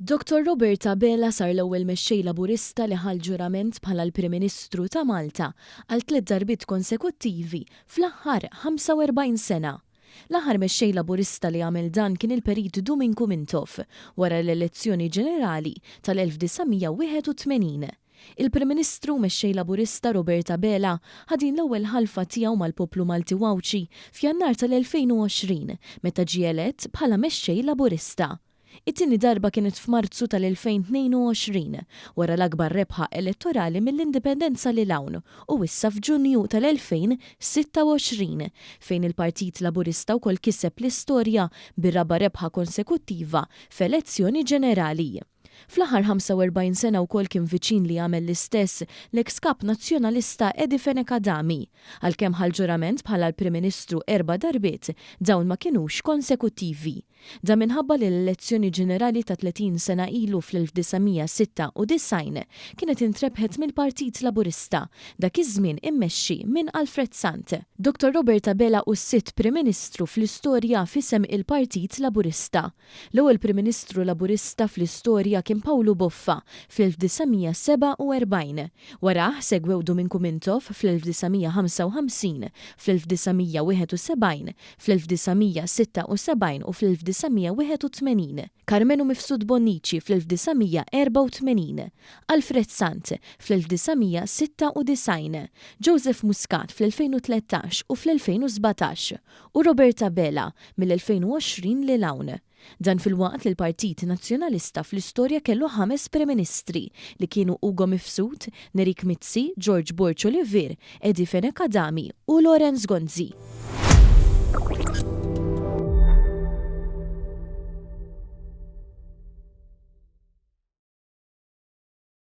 Dottor Robert Abela sar l-ewwel mexxej Laburista li ħa l-ġurament bħala l-Prim Ministru ta' Malta għal tliet darbiet konsekuttivi fl-aħħar 45 sena. L-aħħar mexxej Laburista li għamel dan kien il-Perit Duminku Mintoff wara l-elezzjoni ġenerali tal-1981. Il-Prim Ministru u Mexxej Laburista Robert Abela ħa din l-ewwel ħalfa tiegħu mal-poplu Malti u Għawdxi f'Jannar tal-2020 meta ġie elett bħala Mexxej Laburista. It-tieni darba kienet f'Marzu tal-2022 wara l-akbar rebħa elettorali mill-Indipendenza lil hawn u issa f'Ġunju tal-2026 fejn il-Partit Laburista wkoll kiseb l-istorja bir-raba' rebħa konsekuttiva f'elezzjoni ġenerali. Fl-aħħar 45 sena wkoll kien viċin li jagħmel l-istess l-eks Kap Nazzjonalista Eddie Fenech Adami. Għalkemm ħa l-ġurament bħala l-Prim Ministru erba' darbiet, dawn ma kinux konsekuttivi. Dan minħabba li l-elezzjoni ġenerali ta' 30 sena ilu fl-1996 kienet intrebħet mill-Partit Laburista, dak iż-żmien immexxi minn Alfred Sant. Dottor Robert Abela hu s-sitt Prim Ministru fl-istorja f'isem il-Partit Laburista. L-ewwel Prim Ministru Laburista fl-istorja kien Pawlu Boffa fl-1947. Warah segwew Duminku Mintoff fl-1955, fl-1971, fl-1976 u fl-1981, Karmenu Mifsud Bonnici fl-1984, Alfred Sant fl-1996, Joseph Muscat fl-2013 u fl-2017 u Robert Abela mill-2020 lil hawn. Dan filwaqt li l-Partit Nazzjonalista fl-istorja kellu ħames Prim Ministri li kienu Ugo Mifsud, Nerik Mizzi, George Borg Olivier, Eddie Fenech Adami u Lawrence Gonzi.